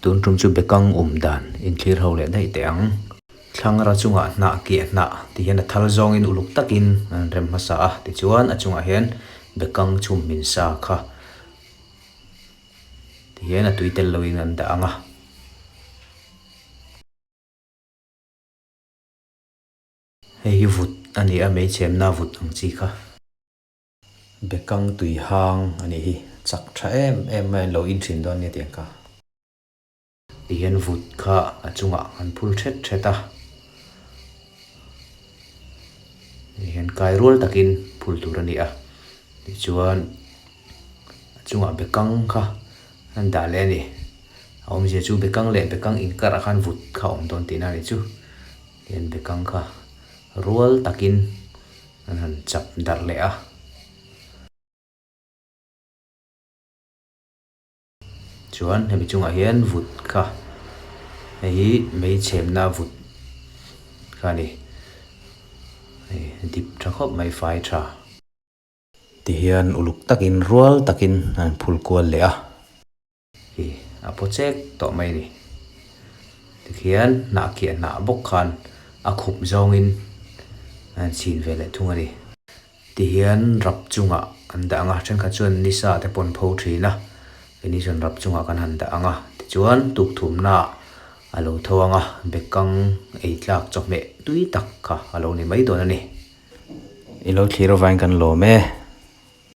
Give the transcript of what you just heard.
Tun tum chu bekang um dan inthlir ho leh daih teh ang. Thlangra chungah hnah kiah hnah ti hian a thal zawngin uluk takin an rem hmasa a, tichuan a chungah hian bekang chhum hmin sa kha ti hian a tui tel loin an dah ang a. Hei hi vut a ni a, meichhemna vut ang chi kha. Bekang tui hang a nih hi, chak tha em em mai an lo in thin dawn nia tiang kha. Tihian vut kha a chungah an phul thet thet a, tihian kai rual takin phul tur a ni a, tichuan a chungah bekang kha an dah leh a ni. A awmzia chu bekang leh bekang inkarah khan vut kha a awm dawn tihna a nih chu. Tihian bekang kha rual takin An han chap darh leh a. Chuan hemi chungah hian vut kha hei hi mei chhemna vut kha a ni. Hei dip tha khawp mai fai tha. Tihian uluk takin rual takin an phul kual leh a. Hi a paw chek tawh mai a ni. Tikhian hnah khiah hnah bawk khan a khup zawngin an chhin ve leh thung a ni. Tihian rap chungah an dah ang a, thenkhat chuan nisa te pawh an pho thin a, keini chuan rap chungah kan han dah ang a, tichuan tukthumnaah a lo tho ang a, bekang ei tlak chawhmeh tui tak kha a lo ni mai dawn a ni. I lo thlir avangin kan lawm e.